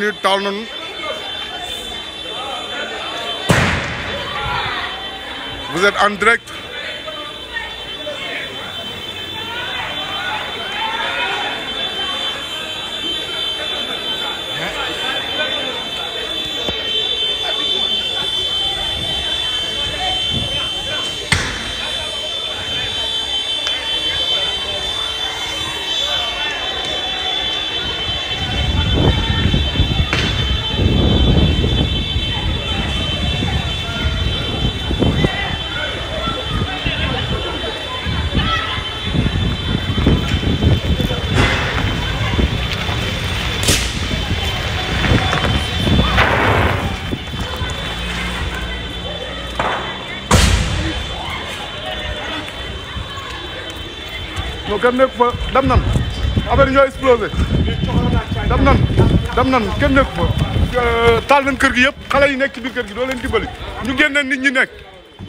ni taal nañu vous êtes en direct non kenn nekk fa dem nan affaire yi ñoo explosé dem nan kenn nekk fa taal nañ kër gi yëpp xale yi nekk ci biir kër gi doo leen dimbali ñu génne nit ñi nekk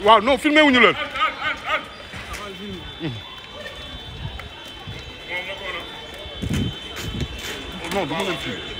waaw non filmé wuñu leen non du ma leen filmé